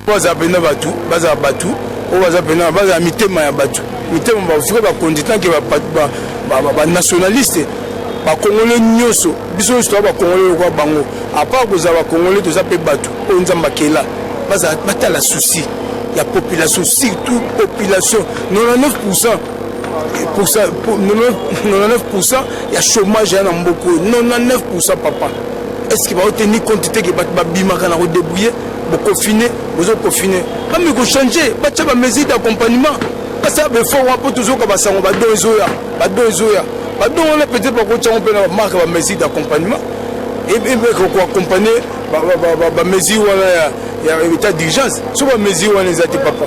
Bazala mpenza bato, bazala bato oyo baza mpenza, bazala mitema ya bato, mitema ba vrai bakonzi, tant que ba nationaliste, ba congolais nyonso, biso nyonso toza ba congolais lokola bango. À part kozala ba congolais, toza mpe bato oyo Nzambe akela. Bazala batala souci ya population, surtout population 99%, 99% ya chômage ya na mboka oyo, 99%, papa. Est ce que baoteni compte te ke bato babimaka na kodébrouiller? Boconfiner, bozoconfiner, bami kochanger, batya bamesure d'accompagnement, basala baeffort wana, mpo tozoyoka basango, badon ezoya, badon ezoya, badon wana peut-être bakotyango mpe na bamarque, bamesure d'accompagnement koaccompagner bamesure wana ya état d'urgence. So bamesure wana eza te, papa,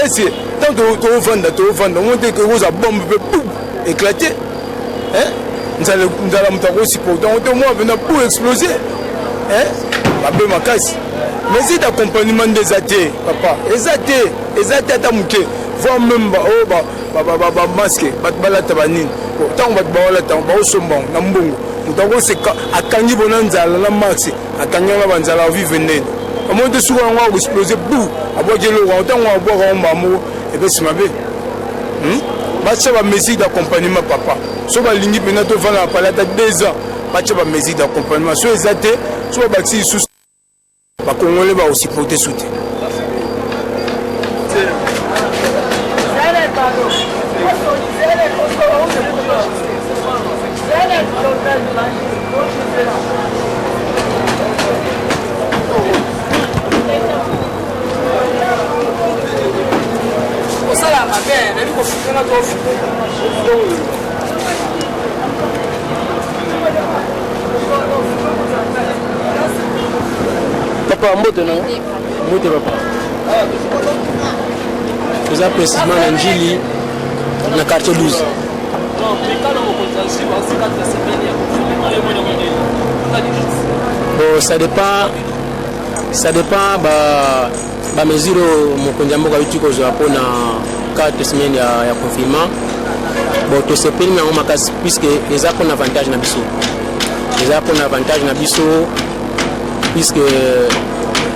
ese tant toovanda, toovanda, omoni te ekozwa bombe mpe pou éclate nzala, moto akosupporter yango te. Omona mpenza pour exploser mabe makasi. Mesure d'accompagnement nde eza te, papa, eza te, eza te ata moke, voire même oyo bamasque bato balata banini. Ntango bato baolata, baosomba na mbongo, moto akoseka akangi bona nzala na masque, akangi yango na banzala, avivre ndeni? Omoni te suka yango akoexploser bu, abwaki eloko yango. Ntango abwaka yango mbaa moko, epesi mabe. Batya bamesure d'accompagnement, papa. So balingi mpenza tovanda na pale ata 2 ans, batya bamesure d'accompagnement. So eza te, so babakisi lisusu, bakongole bakosupporter su te. Kosala mabe nayebi kofikanga to. Papa, mbote na mbote, papa. Toza précisément na Njili, na quartier 12. Bon, ça dépend, ça dépend ba bamesure oyo mokonzi ya mboka ayuti kozwa mpona 4 semaines ya confinement. Bon, tosepeli nango makasi, puisque eza mpona avantage na biso, eza mpona avantage na biso, puisque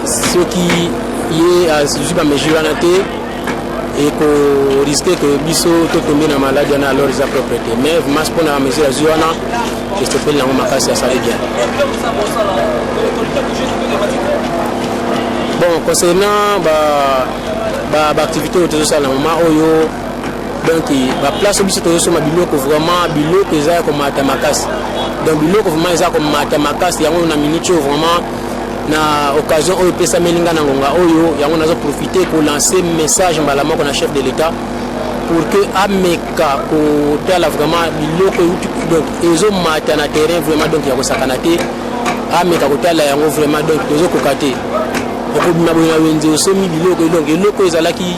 soki ye azwi bamesure wana te, ekorisquer ke biso totombe na maladie wana. Alors eza propre te, mais vraiment mpona bamesure azwi wana, tosepeli nango makasi, asali bien. Bon, concernant baactivité oyo tozosala na moment oyo, donc baplace oyo biso tozosomba biloko, vraiment biloko eza ya komata makasi. Donc biloko vraiment eza komata makasi. Yango na minute oyo, vraiment na occasion oyo epesameli nga na ngonga oyo, yango nazoprofiter kolancer message mbala moko na chef de l'État pour que ameka kotala vraiment biloko euti, donc ezomata na terrain vraiment, donc ya kosakana te. Ameka kotala yango vraiment. Donc tozokoka te. Okobima boye na wenze, osomi biloko, donc eloko ezalaki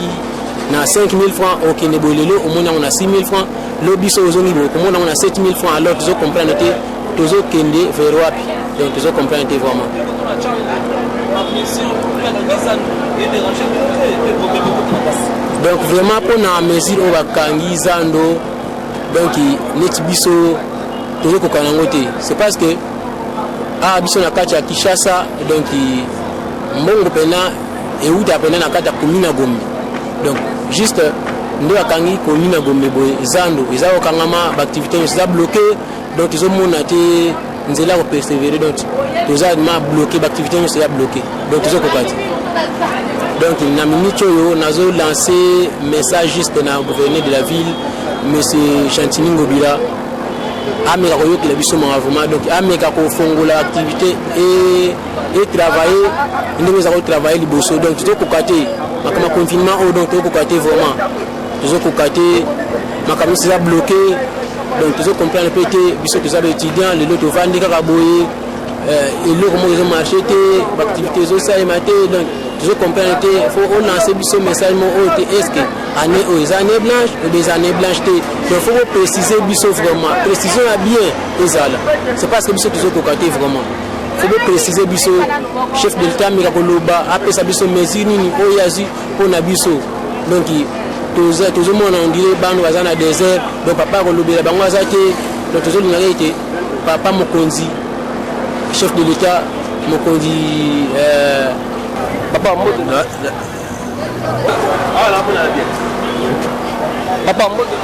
na 5000 francs, okende boye lelo, omoni yango na 6000 francs. Lobi so ozongi boye, okomona yango na 7000 francs. Alors tozocomprendre te tozokende vers wapi. Donc tozocomprendre te vraiment. Donc vraiment mpona mesure oyo bakangi zando, donc neti biso tozokoka yango te. C'est parce que awa biso na kati ya Kinshasa, donc mbongo mpena euta mpena na kati ya commune ya Gombe. Donc juste nde bakangi commune ya Gombe boye, zando eza kokangama, baactivité nyonso eza bloqué. Donc tozomona te nzela ya kopersévérer. Donc toza ma bloqué, baactivité nyonso eza bloqué, donc tozokoka te. Donc na minute oyo, nazolancer message juste na gouverneur de la ville, monsieur Gentiny Ngobila, ameka koyokela biso mawa vraiment. Donc ameka kofongola activité etravailler ndenge eza kotravailler liboso. Donc tozokoka te makambo ya confinement oyo. Donc tozokoka te vraiment, tozokoka te, makambo nyonso eza bloqué. Donc tozocomprendre mpe te. Biso toza baétudiant, lelo tovandi kaka boye, eloko moko ezomarcher te, baactivité ezosalema te. Donc tozocomprendre te. Faut olancer biso message moko oyo te: est ce que année oyo eza année blanche oyo eza année blanche te? Donc faut bopréciser biso vraiment, précision ya bien ezala. C'est parce que biso tozokoka te vraiment. Faut bopréciser biso, chef de l'État ameka koloba, apesa biso mesure nini oyo azwi mpona biso. Donc tozomona on dirait bano baza na désert. Donc papa akolobela bango aza te. Donc tozolingaka ete papa mokonzi, chef de l'État, mokonzi. Papa mbote. Papa mbote.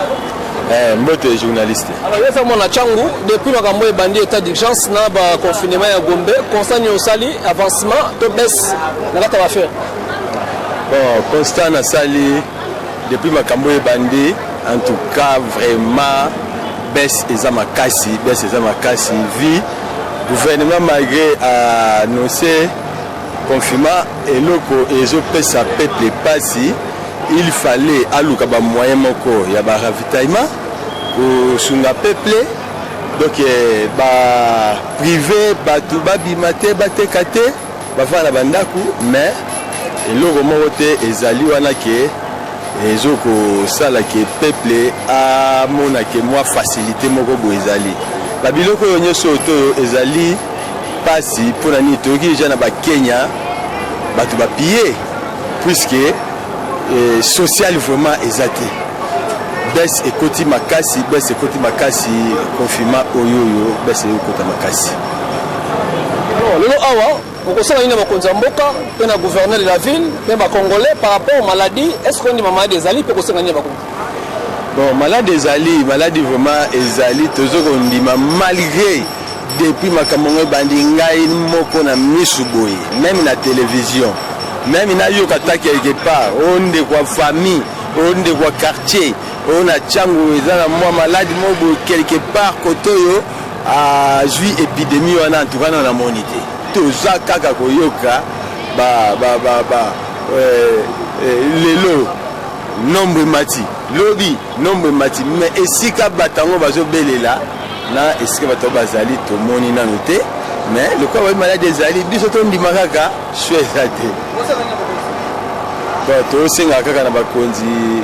Eh, mbote journaliste. Alors yo mwana Tshangu depuis makambo ebandi état d'urgence na ba confinement ya Gombe, constat nini osali avancement to baisse na kati ya bafere? Bon, constat nasali depuis makambo ebandi en tout cas vraiment baisse eza makasi, baisse eza makasi vie gouvernement malgré annoncé confinement eloko ezopesa peuple pasi il fallait aluka ba moyen moko ya ba ravitaillement kosunga peuple donc eh, ba privé bato babima te bateka te bafanda na bandako mais eloko moko te ezali wana ke ezokosala ke peuple amona ke mwa facilité moko boye ezali babiloko oyo nyonso oyo toyo ezali mpasi mpo na nini toyoki deja na bakenya bato bapille puisque eh, social vraiment eza te baisse ekoti makasi baisse ekoti makasi confinement oyo oyo baisse ekota makasi. Lelo awa okosala nini na bakonzi ya mboka mpe na gouverneur de la ville mpe bacongolais par rapport maladie? Est ce que ondima maladie ezali mpe kosenga nini na bakonzi? Bon, malade ezali, maladi vraiment ezali, tozo kondima malgré depuis makambo yango ebandi ngai moko na misu boye meme na télévision meme nayoka ata quelque part oyo ndeko ya famille oyo ndeko ya quartier oyo na Tshangu eza na mwa maladi moko boye quelque part kote oyo azwi épidémie wana, en tout cas na namoni te. Toza kaka koyoka ba, ba, ba, ba euh, euh, lelo nombre emati, lobi nombre emati, mais esika bato yango bazobelela na esika bato yango bazali tomoni nano te. Mais lokola babi maladi ezali, biso tondima kaka, swe eza te. Bon, tosengaka kaka na bakonzi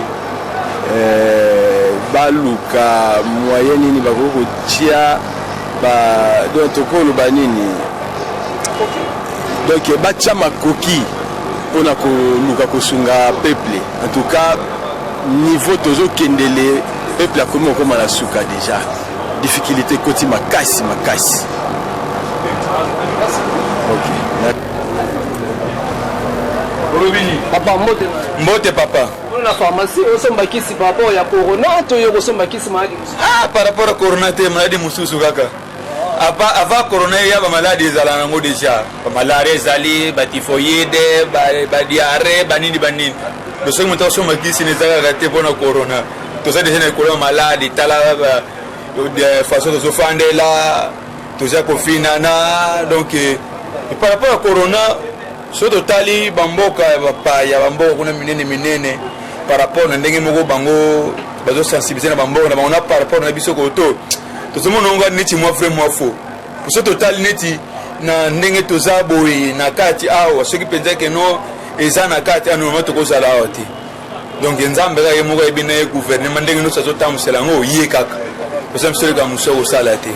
eh, baluka moyen nini bakoki kotia ba donc tokoloba nini, donc batia makoki mpona koluka kosunga peuple. En tout cas niveau tozokendele, peuple akomi kokóma na suka déjà, difficulté ekoti makasi makasi. Ok. Papa mbote. Mbote papa. Na pharmacie osomba kisi par rapport ya corona to yo kosomba kisi maladi mosusu? Ah, par rapport à corona te, maladi mosusu kaka. Avant corona eya, bamaladi ezala nango déjà, bamalaria ezali, batyphoïde, badiarrhée, banini banini. Donc soki moto asomba kisi na eza kaka te mpona corona. Toza déjà na likolo ya maladi. Tala façon tozofandela, toza kofinana. Donc par rapport à corona, so totali bamboka ya bapaya, bamboka kuna minene minene, par rapport na ndenge moko bango bazosensibiliser na bamboka na bango na par rapport na biso koto, tozomona ngo neti mwa vrai mwa faux. So totali neti na ndenge toza boye na kati awa, soki mpenza keno eza na kati awa, normalement tokozala awa te. Donc Nzambe kaka ye moko ayebi na ye gouvernement ndenge nyonso azotambwisela yango ye kaka, toza biso leka mosu akosala te.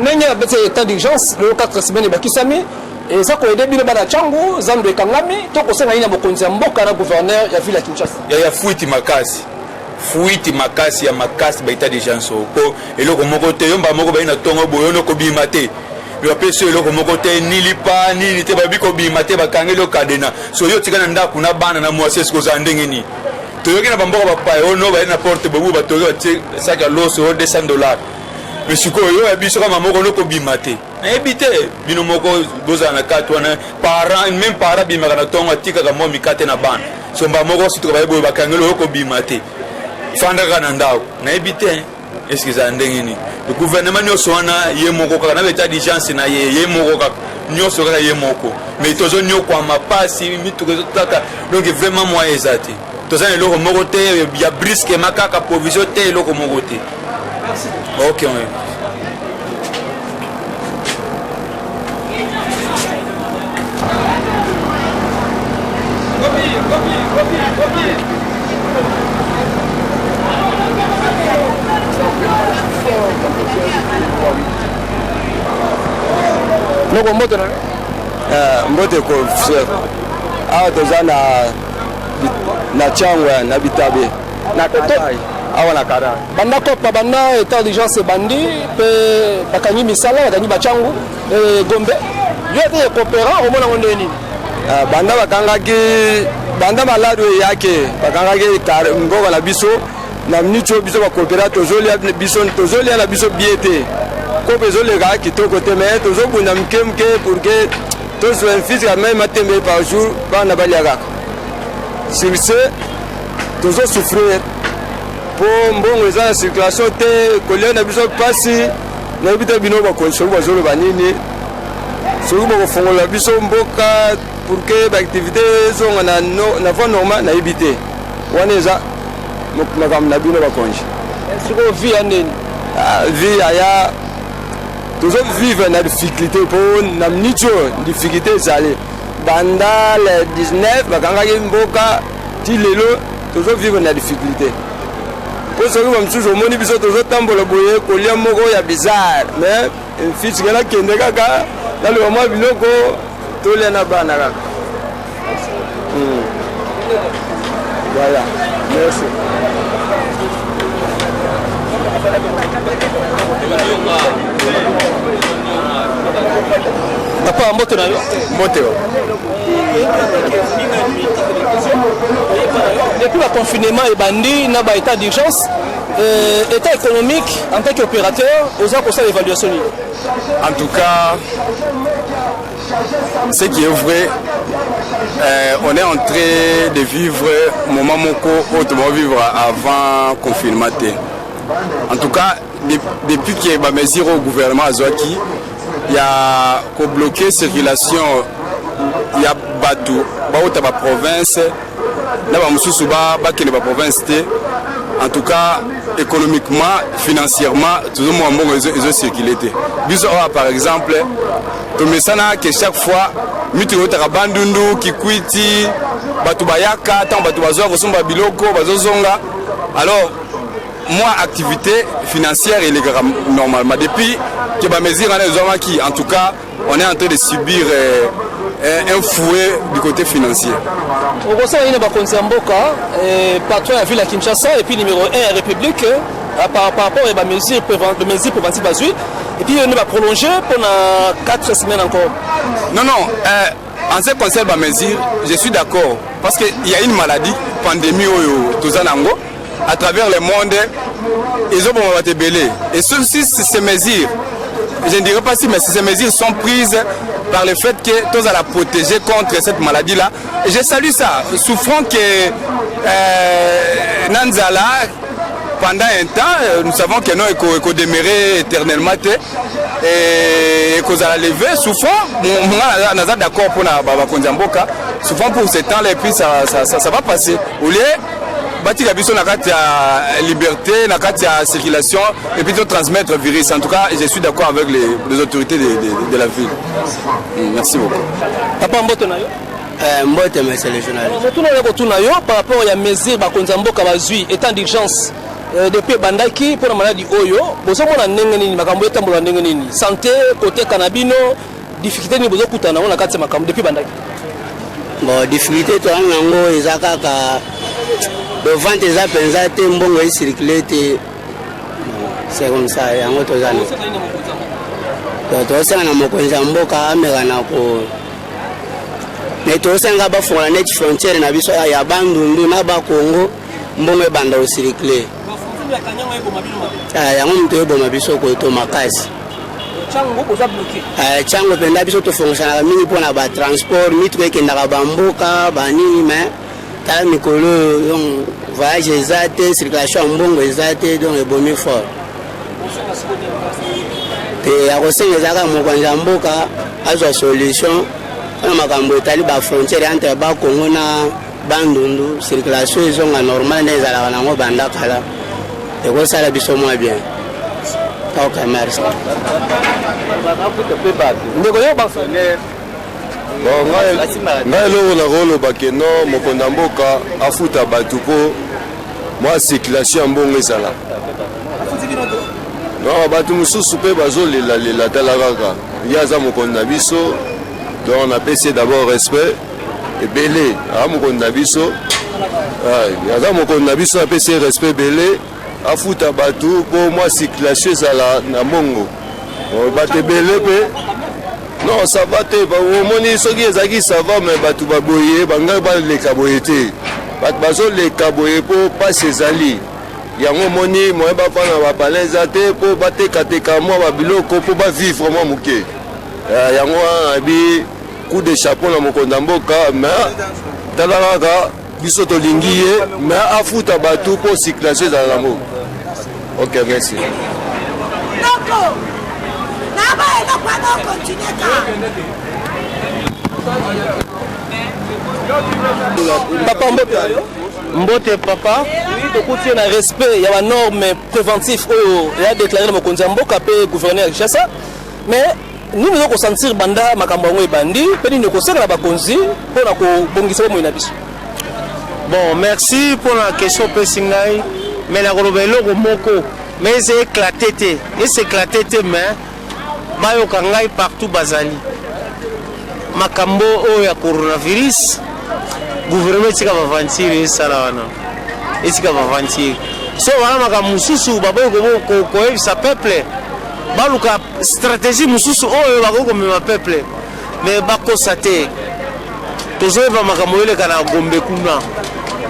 Ndenge abeti état d'urgence lelo 4 semaine ebakisami, eza koaider bino bana Tshangu? Zando ekangami, to kosenga nini na mokonzi ya mboka na gouverneur ya ville ya Kinshasa? Ya fuiti makasi, fuiti makasi ya makasi ba état d'urgence oyo, po eloko moko te. Yo mbala moko bayi na ntongo boye ono kobima te, bapesi yo eloko moko te, ni lipa nini te, babi kobima te, bakangeli yo cadenas. So yo otika na ndako na bana na mwasi, esika ozala ndenge nini? Toyoki na bamboka bapaya oyo no baye na porte bobu, batoki batie saki ya loso oyo 200 dollars. Mais sikoyo yo ya biso kama moko no kobima te, nayebi te. Bino moko bozala na kati wana, parent, même parent abimaka na ntongo, atikaka mwa mikate na bana. So mbala moko sutuka baye boye, bakangeli oyo kobima te, fanda kaka na ndako. Nayebi te eske ezala ndenge nini. Gouvernement nyonso wana ye moko kaka na baétat d'urgence na ye, ye moko kaka nyonso, kaka ye moko. Mais tozonyokwama pasi, mituka ezotaka. Donc vraiment moyen eza te, toza na eloko moko te ya brusquement, kaka provision te, eloko moko te. Ok. Noko, mbote na yo. Mbote chef, awa toza na Tshangu, na Bitabe, na Kadai, awa na Kadai. Banda kopa, banda état d'urgence ebandi mpe bakangi misala, bakangi batshangu, Gombe, yo ete coopérant, omona yango ndenge nini? Ah, banda bakangaki banda malade oyo eyaki bakangaki mboka na biso na miniti oyo biso bakopera tozolia biso tozolia na biso bie te kopo ezoleka kitoko te mais tozobunda moke moke pour que tozwa mfisika meme matembe par jour bana balia kaka. Sur ce tozosouffrir mpo mbongo eza na circulation te, kolia na biso mpasi. Nayebi te bino bakonzi soki bazoloba nini, soki bokofongola biso mboka pour que baactivité ezonga na, no, na voie normale, nayebi te. Wana eza makambo na bino bakonzi. Sikoyo vie ya ndeni? Ah, vie aya tozo vivre na difficulté mpo na miniti oyo difficulté ezali banda le 19 bakangaki mboka ti lelo tozo vivre na difficulté mpo soki bamosusu omoni biso tozotambola boye kolia moko ya bizarre mais mfisike nakende kaka naloba mwa biloko tolia na bana kaka. Voilà, merci. Papa, mbote na yo. Mbote. Depuis le confinement ebandi na ba état d'urgence, état économique en tant qu'opérateur, oza kosala évaluation nini? En tout cas, ce qui est vrai, on est en train de vivre moment moko oyo toba vivre avant confinement te. En tout cas, depuis que ba mesure au gouvernement azwaki ya kobloquer circulation ya bato bauta ba province na bamosusu bakende ba province te, en tout cas économiquement, financièrement, tozomona mbongo ezocircule te. Biso awa par exemple, tomesana ke chaque fois mituka eutaka Bandundu, Kikwiti, bato bayaka ntango bato bazwa kosomba biloko bazozonga. Alors moi, activité financière elekaka normalement. Depuis que bamesure wana ezwamaki, en tout cas on est en train de subir un fouet du côté financier. Okosala nini na bakonzi ya mboka, patron ya ville ya Kinshasa et puis numéro 1 ya République, par rapport ya bamesure mesure préventive bazwi et puis nde baprolonge mpona 4 semaines encore? Non, non, en ce qui concerne ma mesure, je suis d'accord. Parce qu'il y a une maladie, pandémie oyo toza nango, à travers le monde, ils ont bon ebele. Et si ces mesures, je ne dirais pas si, mais si ces mesures sont prises par le fait que tous la protéger contre cette maladie-là, et je salue ça. Souffrant que na nzala, pendant un temps, nous savons que non, il faut demeurer éternellement et ekozala levé. Souffrant, moi naza d'accord pour na bakonzi ya mboka, souvent pour ce temps là et puis ça va passer. Au lieu batika biso na kati ya liberté, na kati ya circulation et puis to transmettre virus. En tout cas, je suis d'accord avec les autorités de la ville. Merci beaucoup. Papa, mbote na yo. Mbote, monsieur le journaliste. Motuna oyo kotuna yo par rapport ya mesure bakonzi ya mboka bazwi, état d'urgence, depuis ebandaki mpona maladi oyo, bozomona ndenge nini makambo etambola, ndenge nini santé, koteka na bino, difficulté nini bozokutana nango na kati ya makambo depuis ebandaki? Bon, difficulté toza nango eza kaka do vente eza mpenza te, mbongo ecircule te. C'est comme ça, yango toza na tosenga na mokonzi ya mboka ameka na ko me tosenga bafongola neti frontière na biso ya Bandundu na Bakongo, mbongo ebanda kocircule. Yango moto eboma biso koto makasi. Ntango mpenza biso tofongosanaka mingi mpona batransport, mituka ekendaka bamboka banini, mais tala mikolo oyo, donc voyage eza te, circulation ya mbongo eza te, donc ebomi fort te. Ya kosenga eza kaka mokonzi ya mboka azwa solution mpona makambo etali bafrontière entre Bakongo na Bandundu, circulation ezonga normal nde ezalaka nango banda kala, ekosala biso mwa bien. Ok, merci. Ndeko yo. Bon, ngai eloko nakoloba ke no mokonzi ya mboka afuta bato mpo mwa circulation ya mbongo ezala. Non, bato mosusu mpe bazolelalela. Tala kaka, ye aza mokonzi na biso, donc napesi ye d'abord respect ebele. Aza mokonzi na biso, aza mokonzi na biso, apesi ye respect ebele. Afuta bato mpo mwa circulation ezala na mbongo, bato ebele mpe. Non, ça va te. Omoni soki ezalaki ça va, mais bato baboye bangai baleka boye te. Bato bazoleka boye mpo mpasi ezali. Yango omoni moyen bafanda bapalin eza te mpo batekateka mwa babiloko mpo bavivre mwa moke. Yango wana nayebi coup de chapeau na mokonzi ya mboka, mais tala kaka biso tolingi ye, mais afuta bato mpo circulation ezala na mboka. Ok, merci. Noko, naba eloko wana okontinue ka. Papa mbote na yo. Mbote papa. Oui, tokuti ye na respect ya banorme préventif oyo ya déclaré na mokonzi ya mboka mpe gouverneur ya Kinshasa. Mais nini ozo kosentir banda makambo yango ebandi mpe nini okosenga na bakonzi mpo na kobongisa bomoi na biso? Bon, merci pour la question opesi ngai, mais nakoloba eloko moko, mais eza éclaté te, eza éclaté te, mais bayoka ngai partout bazali. Makambo oyo ya coronavirus, gouvernement etika baventure esala wana, etika baventure. So wana makambo mosusu baboyi koyebisa peuple, baluka stratégie mosusu oyo bakoki komema peuple, mais bakosa te. Tozoyeba makambo eleka na Gombe kuna,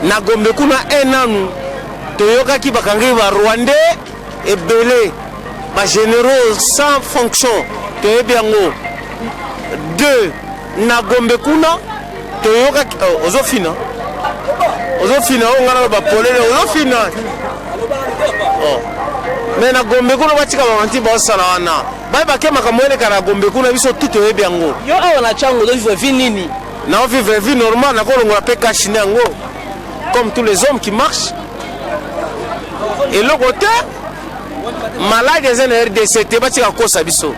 na Gombe kuna un nanu toyokaki bakangaki ba Rwandais ebele, ba généraux sans fonction, toyebi yango. Deux, na Gombe kuna toyokaki oh, ozofina ozofina oyo ngai naloba polele ozofina oh. Mais na Gombe kuna batika bamanti baosala wana, bayebake makambo eleka na Gombe kuna, biso tu toyebi yango. Yo awa na Tshangu ozovivre vie nini? Nao vivre vie normale, nakolongola mpe cash na yango comme tous les hommes qui marchent. Eloko te, maladi eza na RDC te, batika kokosa biso.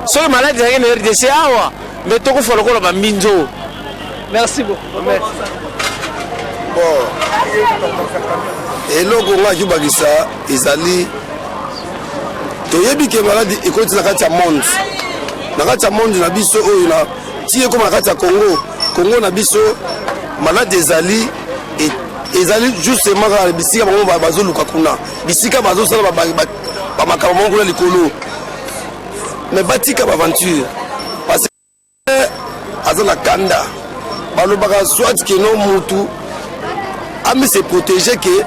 Soki maladi ezalaki na RDC awa, me tokufa lokola bambinzo. Merci beaucoup. Merci. Bon, eloko nga akibakisa ezali toyebi ke maladi ekoti na kati ya monde, na kati ya monde na biso oyo na ti ekoma na kati ya Congo. Congo na biso maladi ezali ezali justement kaka bisika bango bazoluka kuna, bisika bazosala bamakambo bango kuna likolo, mais batika baventure parce que aza na kanda. Balobaka soit ke no mutu ami se protéger ke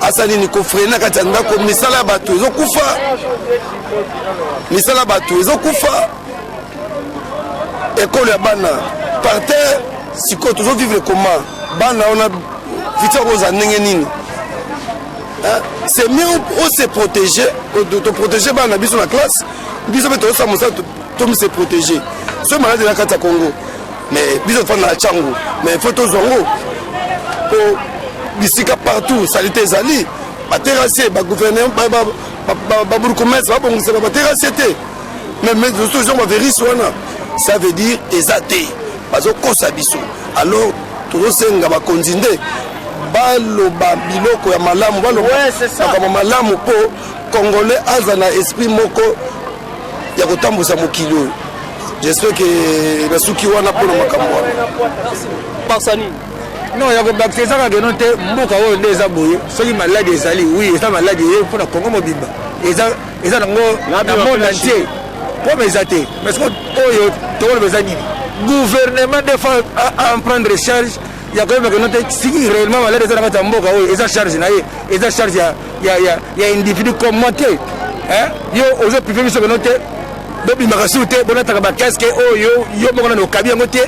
asali nini kofrene na kati ya ndako, misala ya bato ezokufa, misala ya bato ezokufa, ekolo ya bana par terre. Sikoyo tozovivre comment? Bana wana futur kozala ndenge nini? C'est mieux ose protéger, toprotéger bana na biso na classe, biso mpe tozosala mosala, tomi se protéger. Soki maladi na kati ya Congo, mais biso tofanda na Tshangu, mais faut tozwa yango po bisika partout salite ezali, baterrassier, bagouverneur, babourgmestre babongisa baterrassier te, mais tozwa bavirus wana, ça veut dire eza te, bazokosa biso. Alors tozosenga bakonzi nde baloba biloko ya malamu, baloba makambo malamu mpo congolais aza na esprit moko ya kotambusa mokili oyo. J'espère que nasuki wana mpona makambo wana. Bakisa nini? Non, ya kobakisa eza kaka keno te, mboka oyo nde eza boye. Soki maladi ezali, oui, eza maladi eye mpona Congo mobimba, eza nango na monde entier, problème eza te. Mais soki oyo tokoloba eza nini, gouvernement nde faut en prendre charge ya koyeba keno te soki réellement maladi eza na kati ya mboka oyo, eza charge na ye, eza charge ya individu comme moi te. Yo ozoprive biso keno te bobimaka suku te, bolataka bacasque oyo yo moko nani okabi yango te,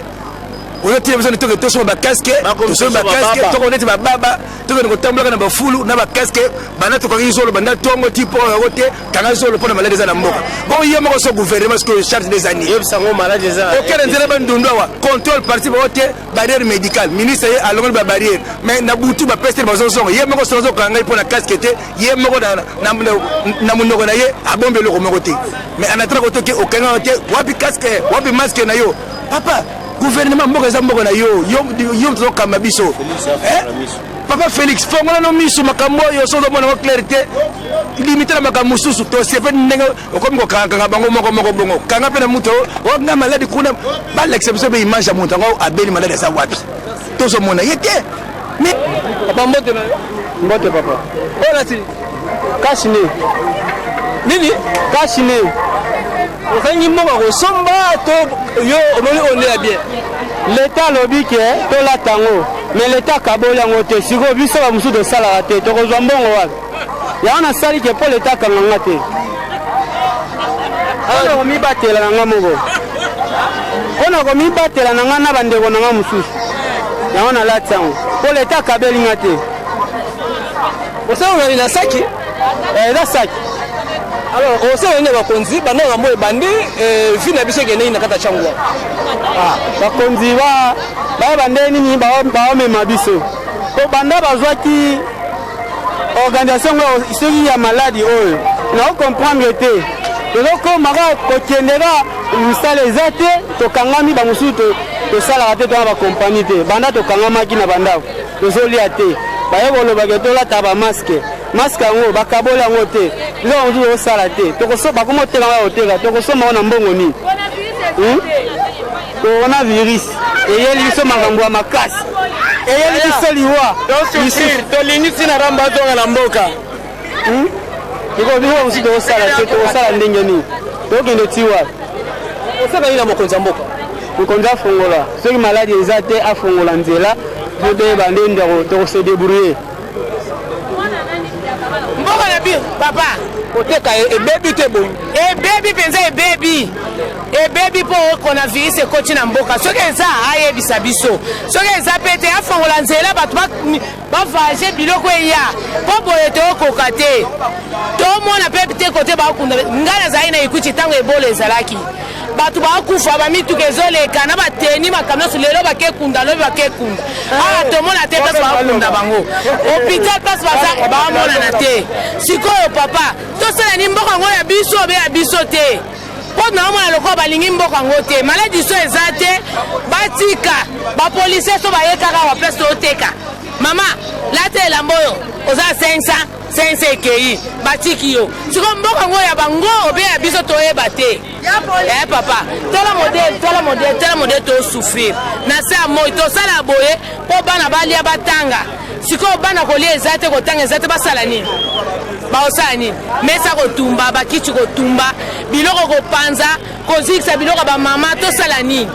ozotia biso toke tosomba bacasque, tosomba bacasque toko neti bababa, tokende kotambolaka na bafulu na bacasque, banda tokangi zolo banda tongo ti mpo yango te, kanga zolo mpona maladi eza na mboka. Bon, ye moko so gouvernement sikoyo charge nde eza nini? Okende nzela bandundu awa, contrôle parti bango te, barrière médicale, ministre ye alongoli ba barrière, mais na butu bapesi te, bazozonga. Ye moko soki azokanga ngai mpo na casque te, ye moko na monoko na ye abombi eloko moko te, mais anatala kotoki okanga te, wapi casque, wapi masque na yo? Papa gouvernement, mboka eza mboka na yo, yo tozokamba biso. Papa Félix, fongola no miso, makambo oyo so ozomona ngo clair te, limite na makambo mosusu tosepe ndenge okomi kokangakanga bango moko moko bongo, kanga mpe na moto nga maladi kuna, balakisa biso mpe image ya moto yango abeli maladi aza wapi, tozomona ye te. Papa, mbote na yo. Mbote papa. Oyo nati Cache-nez. Nini? Cache-nez. Okangi mbongo ya kosomba to yo omoni oyo nde ya bien? Leta alobi ke tolata yango, mais leta akaboli yango te. Sikoyo biso bamosusu tosalaka te, tokozwa mbongo wapi? Yango nasali ke mpo leta akanga nga te, mpo na komibatela na nga moko, mpo na komibatela na nga na bandeko na nga mosusu, yango nalati yango mpo leta akabeli nga te. Osala ozali na saki? Eh, eza saki. Alors osala nini na bakonzi banda makambo ebandi eh, vie na biso ekendeki na kati ya Tshangu? Ah, bakonzi ba bayeba nde nini baomema biso po banda bazwaki organisation ngo soki ya maladi oyo naocomprendre te, tozokoma kaka kokende kaka misala eza te, tokangami bamosusu tosalaka te, tona bakompani te, banda tokangamaki na bandako tozolia te, baye kolobaka tolata bamasque, masque yango bakaboli yango te, biso bamosusu tozosala te, bakoma oteka ngo ya koteka, tokosomba ngo na mbongo nini? Coronavirus eyeli biso makambo ya makasi, eyeli biso liwa. Tolingi ntina Ramba azonga na mboka. Biso mosusu tokosala te, tokosala ndenge nini? Tokende ti wapi? Osala nini na mokonzi ya mboka? Mokonzi afongola, soki maladi eza te afongola nzela, po toyeba nde tokose débrouiller. Mboka na biso papa, koteka ebebi te boyi? Ebebi mpenza, ebebi, ebebi mpo coronavirus ekoti na mboka. Soki eza, ayebisa biso. Soki eza mpe te, afongola nzela, bato bavoyage, biloko eya, mpo boye tokoka te. Tomona mpe te kote bakunda. Ngai nazalaki na Ikuti ntango Ebola ezalaki, bato bakufa, bamituka ezoleka na bateni, makambo nyonso. Lelo bakekunda, lobi bakekunda. Awa tomona te place bakunda bango, hôpital place baza bamonana te. Sikoyo papa, tosala ni mboka yango ya biso obe ya biso te? Mpo naomona lokola balingi mboka yango te. Maladi so eza te, batika bapolisier so baye kaka wa place toteka. Mama, lata elamba oyo, oza 500 500 ekei, batiki yo. Sikoyo mboka yango ya bango obe ya biso, toyeba te. Eh papa, tala modèle, tala modèle, tala modèle tosouffrir na se ya moi. Tosala boye mpo bana balia, batanga. Sikoyo bana kolia eza te, kotanga eza te, basala nini? Baosala nini? Mesa kotumba, bakiti kotumba, biloko kopanza, kozikisa biloko ya bamama, tosala nini?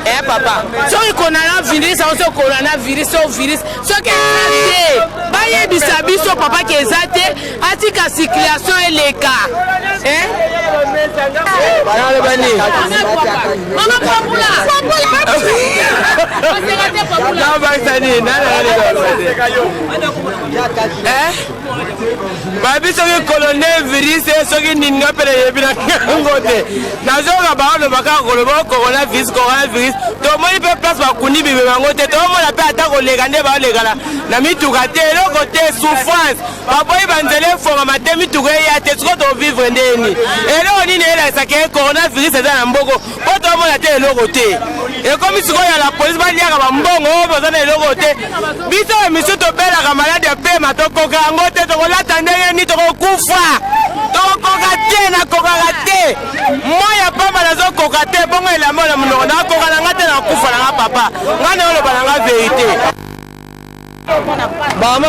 Eh papa, soki coronavirus yango, soki coronavirus so virus soki eza te, bayebisa biso papa ke eza te, atika circulation eleka. Naloba nini? Mama Papula, nabakisa nini? Babi soki coronavirus, soki nini, nga mpe nayebi na yango te. Nazoyoka baoloba kaka koloba coronavirus, coronavirus. Tomoni mpe place bakundi bibema yango te, tomona mpe ata koleka nde baolekana na mituka te, eloko te. Souffrance, baboyi banzela efongama te, mituka eya te. Sikoyo tovivre ndeni? Eloko nini elakisaka ye coronavirus eza na mboko? Mpo tomona te eloko te. Ekomi sikoyo ya la polise, baliaka bambongo oyo baza na eloko te. Biso ya misu tobelaka maladi ya pema, tokoka yango te. Tokolata ndenge nini? Tokokufa, tokokoka te. Nakokaka te, moi ya pamba nazokoka te, bongo elamba na monoko nakoka na nga te, nakufa na nga papa. Nga na oloba na nga vérité. Bamama.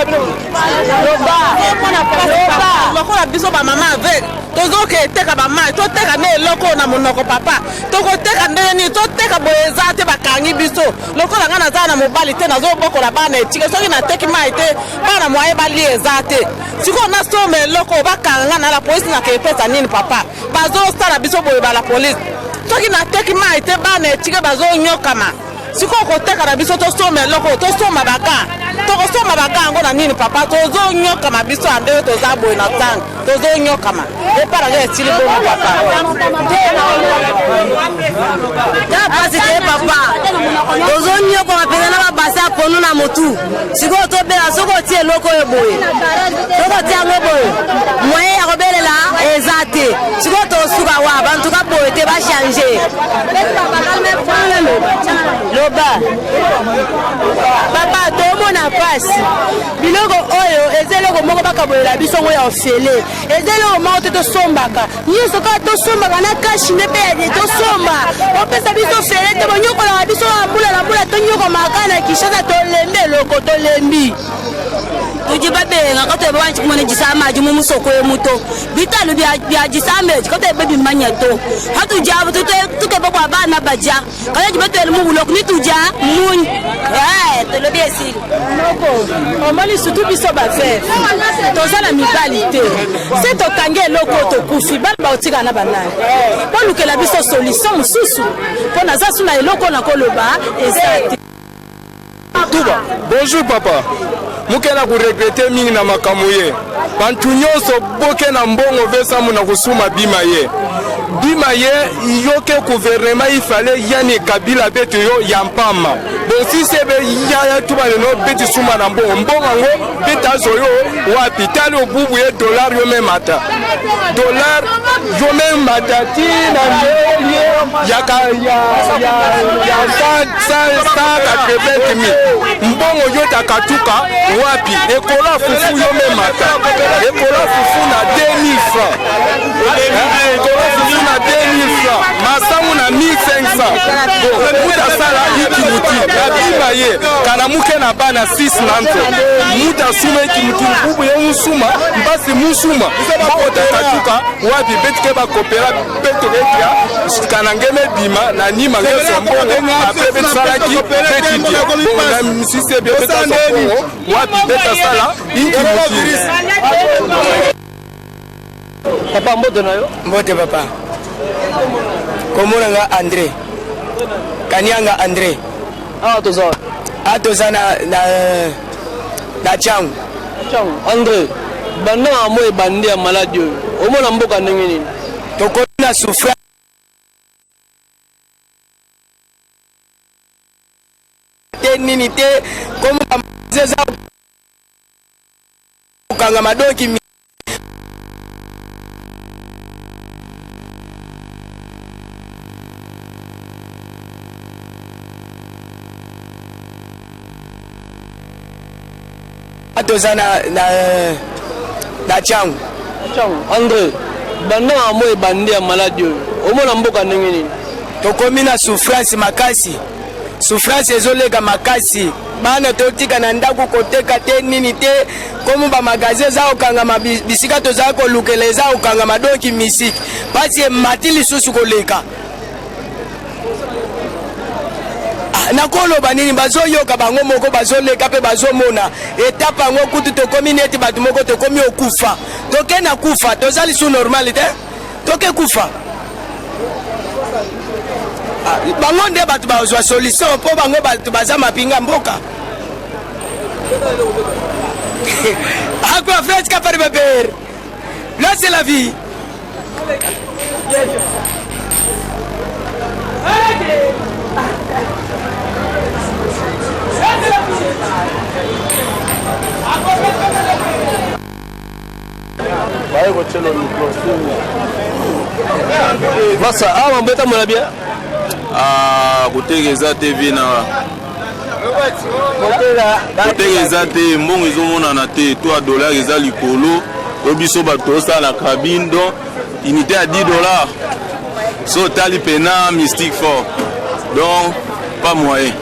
Lokola biso bamama avec tozoke eteka bamai, toteka nde eloko na monoko papa, tokoteka ndenge nini? Toteka boye eza te, bakangi biso. Lokola ngai naza na mobali te, nazobokola bana etike. Soki nateki mai te, bana moye balia eza te. Sikoyo nasomba eloko, bakanga ngai na la polisi, nake epesa nini papa? Bazosala biso boye bala polisi. Soki nateki mai te, bana etike bazonyokama. Sikoyo koteka na biso, tosomba eloko, tosomba baka, tokosomba baka yango na nini papa? Tozonyokama biso ya ndenge toza boye na ntango tozonyokama epa na ngai esili bongo papa. Ta pasi te papa, tozonyokama mpenza na babase ya ponu na motu. Sikoyo tobela, soki otie eloko oyo boye, soki otie yango boye, moyen ya kobelela eza te. Sikoyo tosuka wa bantuka boye te, bachange. Loba papa, tomona pasi. Biloko oyo eza eloko moko bakabolela biso ngo ya ofele, eza eloko moko te. Tosombaka nyonso kaka, tosombaka na cash nde mpe ya tosomba. Opesa biso ofele te, bonyokolaka biso na mbula na mbula, tonyokomaka. kaka na Kinshasa tolembi eloko tolembi tudi babenga katoyeba wanji kumona disama adi mu musoko emu to bitalu bia disama edi katoyeba bimanya to hatudiabu tukeba bua bana badia kadi batuele mu buloko ni tudia munyi eh, tolobi esili noko omoni surtout biso baveve toza na mibali te se tokangi eloko oyo tokufi bana baotikala na banani bolukela biso solution mosusu mpo naza su na eloko nakoloba eza te Tuba, bonjour papa. Muke na kuregrete mingi na makambo ye. Bantu nyonso boke na mbongo vesamu na kusuma bima ye. Bima ye yoke gouvernement ifale yani Kabila betu yo ya mpama. Bosisi ebe ya ya tuba leno beti suma na mbongo. Mbongo yango beta azo yo wapi tali obubu ye dollar yo memata. Dollar yo memata ti na ye ya ka ya ya ya 180 mil mbongo yo takatuka wapi ekola fufu yo memata ekola fufu na 2000 francs ekola fufu na 2000 francs masangu na 1500 bo mutu asala ikimuti na bima ye kana muke na bana 6 na nto mutu asuma ikimuti mbubu ye musuma mpasi musuma mbongo takatuka wapi betike bakopera betoketia kana ngeme bima na nima ngeso mbongo apres besalaki betidia bongo na misisi ebie betaswa mbongo wapi betasala ikimuti Papa mbote na yo. Mbote papa. Komona nga Andre. Kanianga Andre. Ah toza. Ah toza na na na Tshangu. Tshangu. Andre, banda na mo ebandi ya maladi oyo. Omona mboka ndenge nini? Tokomi na souffrance te nini te komo eza kokangama donki toza na, na, na Tshangu. Tshangu. Andre, banda na mo ebandi ya maladi oyo omona mboka ndenge nini? Tokomi na souffrance makasi, souffrance ezoleka makasi, bana totika na ndako koteka te nini te, komo ba magasin eza kokangama, bisika tozala kolukela eza kokangama, donki misiki pasi emati lisusu koleka. Ah, nakoloba nini bazoyoka bango moko bazoleka mpe bazomona etape yango kutu tokomi neti bato moko tokomi okufa toke na kufa toza lisusu normal te toke kufa ah, bango nde bato bazwa solution mpo bango bato baza mapinga mboka aqua fresca par beber là c'est la vie Masa, awa mambo etambola bien? Ah, koteka eza te vie na koteka eza te mbongo ezomonana te to ya dollar eza likolo oyo biso bato tozosala na cabine donc unité ya 10 dollars so otali pena mystique fort donc pas moyen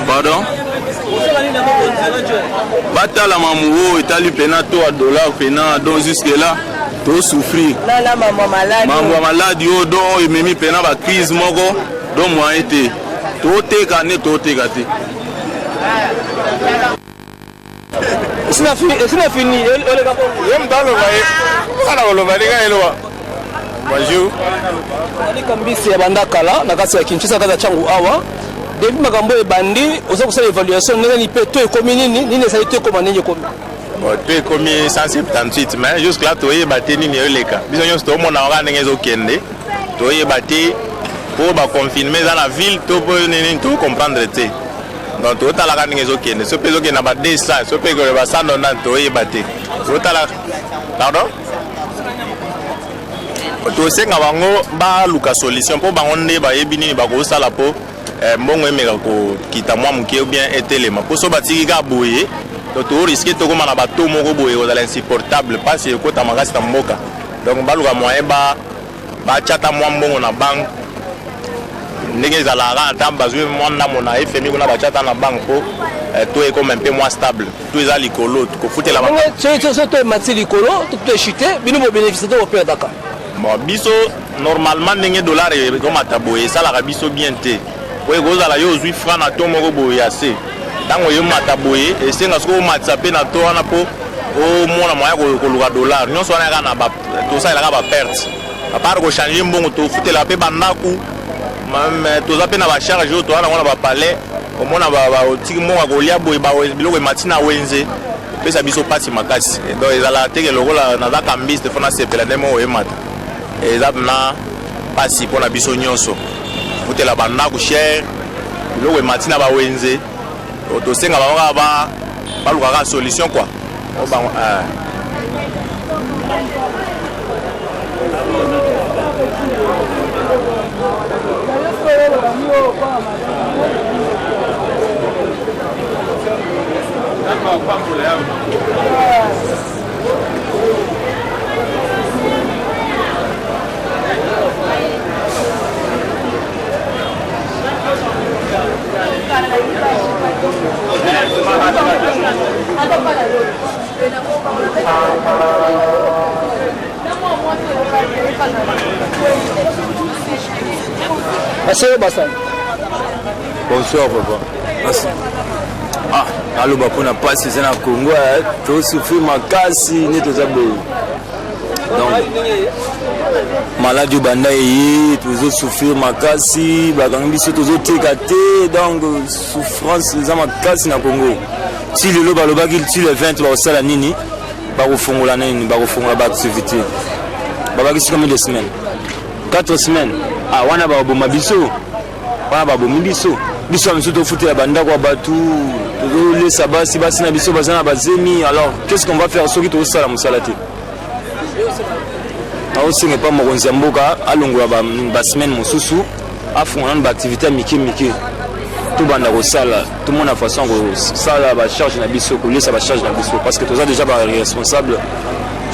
pardon batala mamu oyo etali pena to ya dollar pena donc jusque là tosouffrir mambo ya maladi oyo donc oyo ememi pena bacrise moko donc moyen te toteka nde toteka te esina fini oleka bongo ye moto aloba ye ana koloba ndenge eloba bonjour alika mbisi ya banda kala na kati ya kinshasa kati ya tshangu awa depuis makambo oyo ebandi oza kosala évaluation ndenge nini mpe to ekomi nini nini ezali to ekoma ndenge ekomi Bon, to ekomi 178 mais jusque là toyeba te nini eleka biso nyonso tomona kaka ndenge ezokende toyeba te mpo baconfineme eza na ville to mpo nini tocomprendre te donc totalaka ndenge ezokende so mpe ezokende na ba 200 so mpe ekole ba 190 toyeba te totala pardon tosenga bango baluka solution mpo bango nde bayebi nini bakosala mpo eh, mbongo emeka kokita mwa moke ou bien etelema mpo so batiki kaka boye to toriske tokóma na bato moko boye kozala insupportable mpasi ekota makasi na mboka donc baluka moyen ba batya ata mwa mbongo na banque Ndenge ezalaka kaka ntango bazwi mwa ndambo na FMI kuna batya ata na banque mpo eh, to ekoma mpe mwa stable to eza likolo kofutela soki to emati likolo to to echute bino bobénéficie to boperdaka. Bon, biso normalement ndenge dollar ekomata boye esalaka biso bien te, po ekozala yo ozwi franc na to moko boye ya se, ntango eyomata boye esenga soki omatisa mpe na to wana mpo omona moyen koluka dollar nyonso wana kaka na tosalelaka baperte. Apart kochange mbongo, tofutelaka mpe bandako, toza mpe na bacharge oyo toza nango na bapalais. Omona otiki mbongo ya kolia boye, biloko emati na wenze, epesa biso mpasi makasi. Donc ezalaka teke lokola naza cambiste fo nasepela nde moko oyemata, eza na mpasi mpo na biso nyonso. Futela bandako cher, biloko emati na bawenze, tosenga bango kaka baluka kaka solution quoi. Bango Baseyo basala. Bonsoir papa. Merci. Ah, naloba mpona mpasi eza na Congo, tosouffrir makasi nde toza boye. Donc maladi oyo banda eye, tozosouffrir makasi, bakangi biso, tozoteka te, donc souffrance eza makasi na Congo. Ti lelo balobaki ti le 20 bakosala nini, bakofongola nini, bakofongola baactivité. Babakisi combien de semaines? 4 semaines. Ah, wana bakoboma biso, wana babomi biso. Biso ya misu tofutela bandako ya bato, tozolesa basi, basi na biso baza na bazemi. Alors qu'est ce qu'on va faire soki tozosala mosala te? Naosenga epa mokonzi ya mboka alongola basemaine mosusu, afungola nano baactivité ya mike mike, tobanda kosala, tomona façon ya kosala bacharge na biso, kolesa bacharge na biso, parce que toza déjà baresponsable.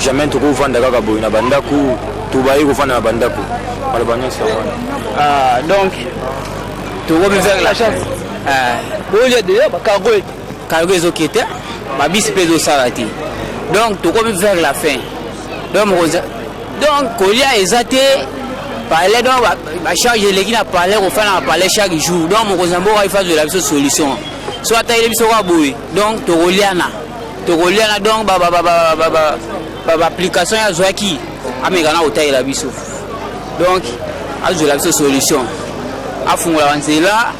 Jamais tokovanda kaka boye na bandako, tobaye kovanda na bandako, maloba nyonso yango wana. Ah, donc tokomi vers la chance bolia deja bacargo. Cargo ezokende te, babisi mpe ezosala te, donc tokomi vers la fin. Donc mokonzi, donc kolia eza te, palais, donc bacharge eleki na palais, kofanda na palais chaque jour. Donc mokonzi ya mboka ifa azwela biso solution, so atayeli biso kaka boye, donc tokoliana, tokoliana. Donc baapplication ye azwaki, ameka na kotayela biso, donc azwela biso solution, afungola banzela,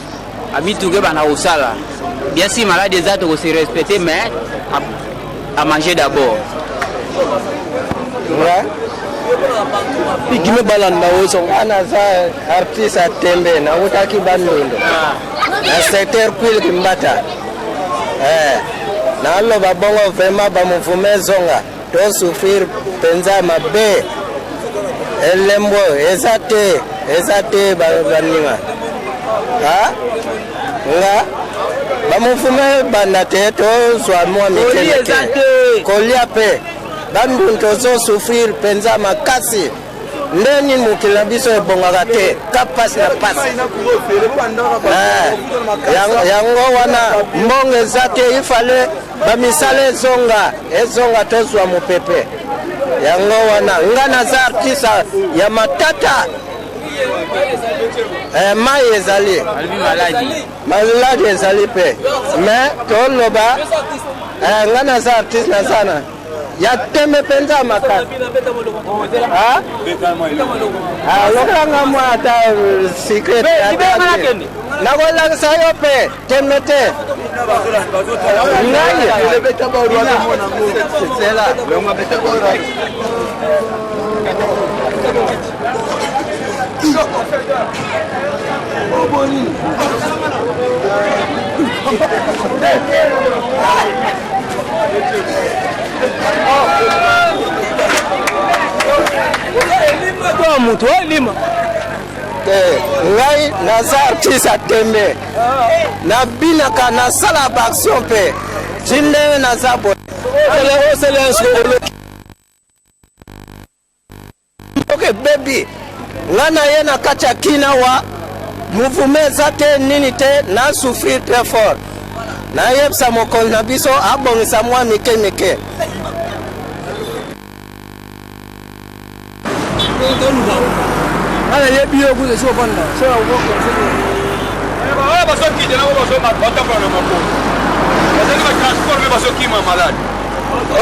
amituka ebanda kosala. Bien sûr maladi eza, tokose respecter, mais à manger d'abord. Nga Pigme balanda ozo. Nga naza artiste ya tembe, nawutaki Bandundu na secteur Kwil Kimbata. Eh, naloba bongo vraiment bamouvement ezonga, tosouffrir mpenza mabe, elembo eza te, eza te baninga. Nga bamouvement ebanda te, tozwa mwa mike mike kolia mpe Bandundu tozosouffrir mpenza makasi. Nde nini mokili na biso ebongaka te, ka pasi na pasi. Yango wana mbongo eza te, ifale bamisala ezonga, ezonga, tozwa mopepe. Yango wana nga naza artiste ya matata. Mai ezali, maladi ezali mpe, mais toloba nga naza artiste, naza na ya tembe mpenza makasi. Lokanga mwa ata secret, nakolakisa yo mpe tembe te. Ngai zela. Moto alima. Te, ngai naza artiste ya tembe, nabinaka, nasala baaction mpe ti ndenge naza boye. Mboka ebebi, ngai na ye na kati ya kina wa. Mouvement eza te nini te, na souffrir très fort. Nayebisa mokonzi na biso abongisa mwa mike mike. Nga nayebi yo kutu esi ofanda. Oyo bazokita na oyo batambola na makolo bazali batransport mpe bazokima malade.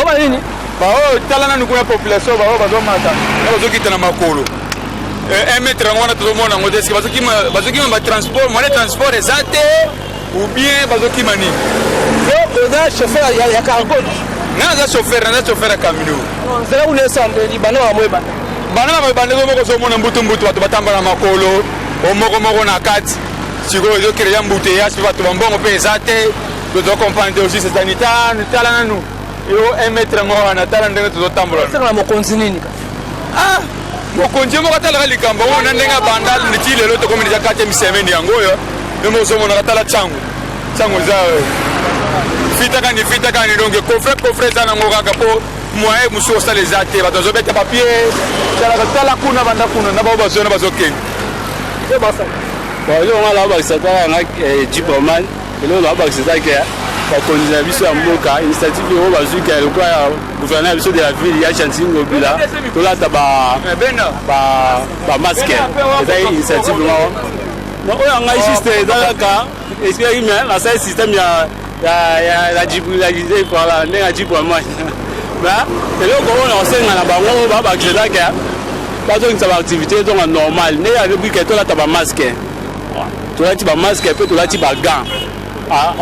Oba nini? Baoyo tala nanu kuna population baoyo bazomata na bazokita na makolo. Un mètre yango wana tozomona yango te. Eske bazokima batransport, moyen transport eza te ou bien bazokima nini? Oza chauffeur ya cargo? Nga naza chauffeur, naza chauffeur ya camion. Nzela kuna esandeli banda makambo ebanda. Banda makambo ebanda moko ozomona mbutu mbutu bato batamba na makolo omoko moko na kati. Sikoyo ezocréer embouteillage mpe bato bambongo mpe eza te. Tozo comprendre te aussi, c'est sanitaire. Tala nanu yo 1 mètre yango wana, tala ndenge tozotambola. Na mokonzi nini? Ah, mokonzi moko atalaka likambo oyo na ndenge abanda ti lelo tokomi deja 4e semaine yango oyo. Yo moko ozomonaka, tala ntango ntango eza fitakani fitakani, donc coffre coffre eza nango kaka mpo moyen mosusu osala eza te. Bato bazobeta papier, talaka, tala kuna, banda kuna na bao bazona bazokende. Eloko nga nabakisa, kaka nga Jibraman, eloko nabakisa eza ke bakonzi na biso ya mboka, initiative oyo bazwi ke lokola ya gouverneur ya biso de la ville ya Gentiny Ngobila, tolata bamasque, eza initiative moko oyo ngai juste eza kaka expliquaki, mais nasali système ya jibrilize par la ndenge ya Jibraman. Mais eloko oyo nakosenga na bango babakisa eza ke bazongisa baactivité ezonga normal nde alobi ke tolata bamasque. Tolati bamasque mpe tolati bagants,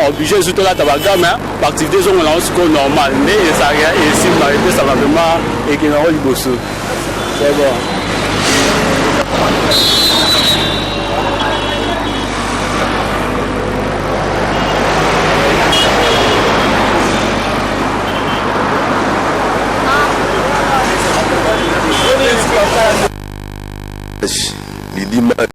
obligé esu tolata bagants, mais baactivité ezonga nango sikoyo normal nde ezalaka esimba, epesaka vraiment ekende yango liboso. C'est bon.